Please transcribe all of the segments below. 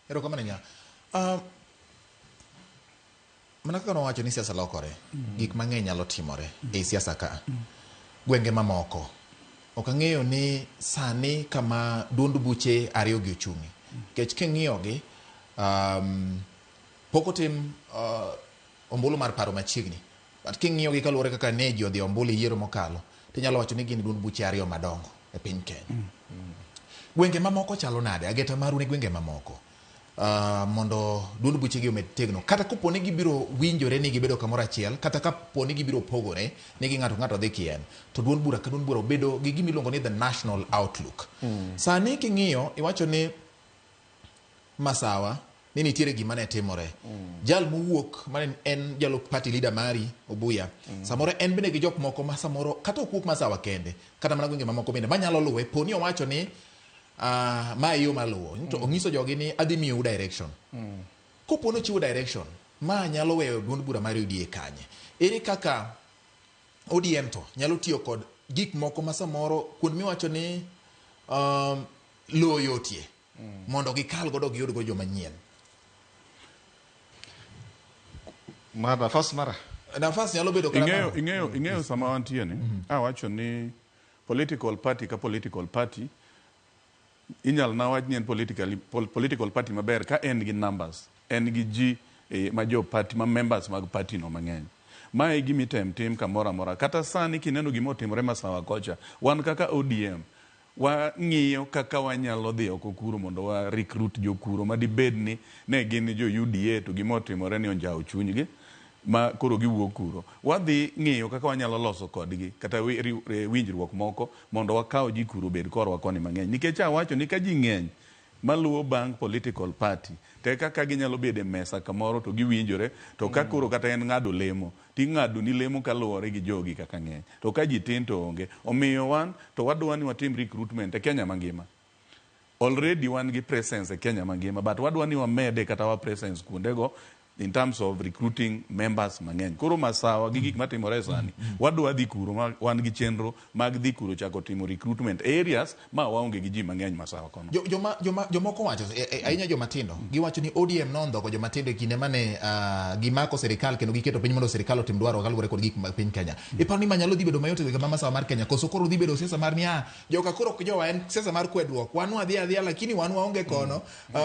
Erokamano nya. Mana kaka nowacho ni siasa lokore, gik mang'eny nyalo timore ei siasa ka. Gwenge mamoko, ok ang'eyo ni sani kama duond buche ariyo gi ochung'e. Nikech king'iyogi, pok otim ombulu mar paro machiegni. But king'iyogi kaluwore kaka ne ji odhi ombulu e yiero mokalo, tinyalo wacho ni gin duond buche ariyo madongo e piny Kenya. Gwenge mamoko chalo nade? Ageta maru ne gwenge mamoko. Mondo duond buchegi omed tegno. Kata kopo ni gibiro winjore ni gibedo kamoro achiel, kata kapo ni gibiro pogore ni gi ng'ato ng'ato dhi kien, to duond bura ka duond bura obedo gi gima iluongo ni the national outlook. Sani king'iyo, iwacho ni Masawa ni nitiere gima ne timore. Jal mowuok mane en jalup party leader mari, Obuya, samoro en bende gi jok moko ma samoro kata ok wuok Masawa kende, kata mana gwenge mamoko bende manyalo luwe, po ni owacho ni ma e yo maluwo. To onyiso jogi ni adhi miyou direction. Kopo ni ochiwo direction, ma nyalo weyo duond bura mar UDA kanye? Ere kaka ODM to nyalo tiyo kod gik moko ma samoro kuond miwacho ni lowo yotie mondo gikal godo giyud go joma nyien? Mar nafas mara. Nafas nyalo bedo kata Ing'eyo, ing'eyo, ing'eyo sama wantie ni, awacho ni political party ka political party inyal na wach ni en political party maber ka en gi numbers, en gi ji ma jo party, ma members mag party no mang'eny. Ma e gima item tim kamoro amora. Kata sani kineno gima otimore Masawa kocha, wan kaka ODM wang'iyo kaka wanyalo dhi oko kuro mondo wa recruit jokuro ma dibed ni ne gin jo UDA to gima otimore ni onjawo chunygi ma koro giwuok kuro. Wadhi ng'iyo kaka wanyalo loso kodgi kata winjruok moko mondo wakaw ji kuro obed korwa koni mang'eny. Nikech awacho ni ka ji ng'eny maluwo bang' political party to e kaka ginyalo bedo e mesa kamoro to giwinjore to ka koro kata en ng'ado lemo to ing'adoni lemo kaluwore gi jogi kaka ng'eny to ka ji tin to onge. Omiyo wan to wadwa ni watim recruitment e Kenya mangima. Already wan gi presence e Kenya mangima but wadwa ni wamede kata wa presence kuondego in terms of recruiting members mang'eny. Koro Masawa gi gik matimore sani, wadwa dhi kuro ma wan gi chenro mag dhi kuro chako timo recruitment e areas ma waonge gi ji mang'eny Masawa kono. Jomoko wacho, ahinya joma tindo, giwacho ni ODM nondhogo joma tindo e kinde mane gimako sirikal kendo giketo piny mondo sirikal otim dwaro kaluwore kod gik mag piny Kenya. Iparo ni ma nyalo dhi bedo mayot e gwenge ma Masawa mar Kenya koso koro dhi bedo siasa mar ni joka koro ok jowa en siasa mar kwedruok, wan wadhi adhiya lakini wan waonge kono.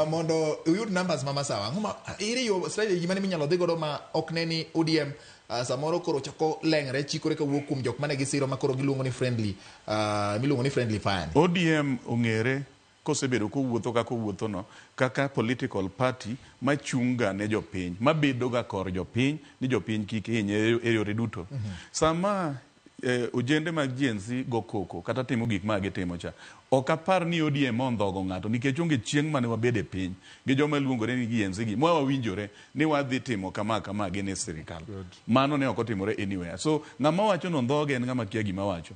Mondo uyud numbers ma Masawa. Ang'o ma ere yo strategy mane minyalo dhi godo ma ok ne ni ODM samoro koro chako leng're chikore kawuok kuom jok mane gisiro ma koro giluongo ni friendly miluongo ni friendly fire. ODM ong'ere kosebedo kowuotho kaka owuotho no kaka political party machung' ga ne jopiny, mabedo ga kor jopiny ni jopiny kik hinye e yore duto. Sama ojende mag Gen Z go koko kata timo gik ma gitimo cha, ok apar ni ODM ondhogo ng'ato nikech onge chieng' mane wabedo e piny gi joma luongore ni Gen Z gi ma wawinjore ni wadhi timo kama kama gin e sirikal. Mano ne ok otimore anywhere. So ng'ama wacho ni ondhoge en ng'ama kia gima wacho.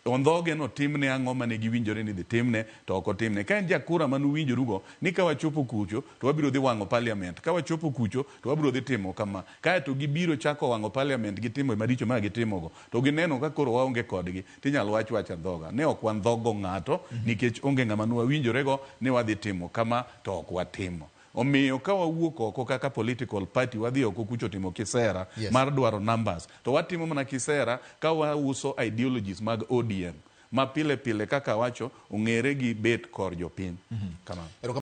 Ondhoge no timne ang'o mane giwinjore ni dhi timne to ok otimne. Ka en jakura mane uwinjorugo ni ka wachopo kucho to wabiro dhi wang'o parliament, ka wachopo kucho to wabiro dhi timo kama. Kae to gibiro chako wang'o parliament gi timo maricho ma gitimogo to gineno ka koro waonge kodgi tinyalo wach wach andhoga. Ne ok wandhogo ng'ato nikech onge ng'ama ne wawinjorego ni wadhi timo kama to ok watimo. Omiyo ka wawuok oko kaka political party wadhi oko kucho timo kisera mar dwaro numbers to watimo mana kisera ka wauso ideologies mag ODM ma pile pile kaka awacho ong'ere gi bet kor jopiny. Kamano.